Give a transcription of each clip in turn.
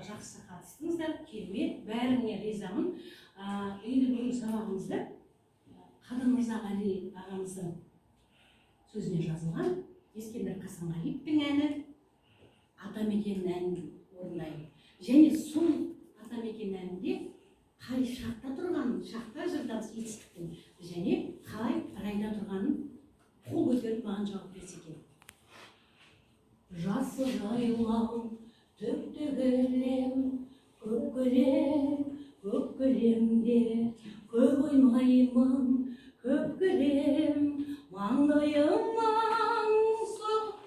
Жақсы қатыстыңыздар, керемет, бәріне ризамын. Енді бүгінгі сабағымызда Қадыр Мырзағали ағамыздың сөзіне жазылған Ескендір Қасымғалиевтің әні «Атамекен» әнін орындаймын. Және сол «Атамекен» әнінде қай шақта тұрғанын, шақта жырдан етістіктің және қалай райда тұрғанын қол көтеріп маған жауап берсе екен. Жасыл жайлау, түкті кілем, көк кілем, көк кілемде көп ойнаймын, көп кілем, маңдайымнан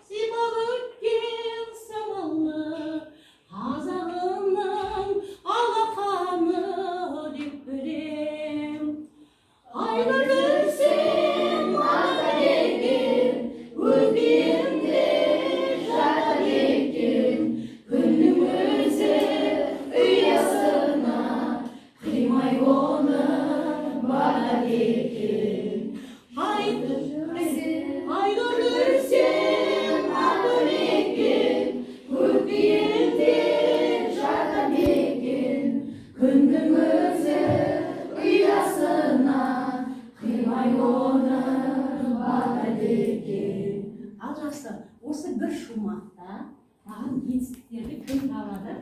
сипап өткен самалы қазағымның алақаны деп білем. Қайда жүрсем, Атамекен көкейімде жатады екен. Күннің өзі ұясына қимай оны батады екен. Қайда жүрсем, Атамекен көкейімде жатады екен. Күннің өзі ұясына қимай оны батады екен. Ал жақсы, осы бір шумақта маған етістіктерді кім табады?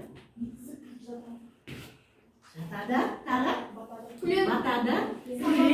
Жатады, тағы? Күлем. Батады. Күлем.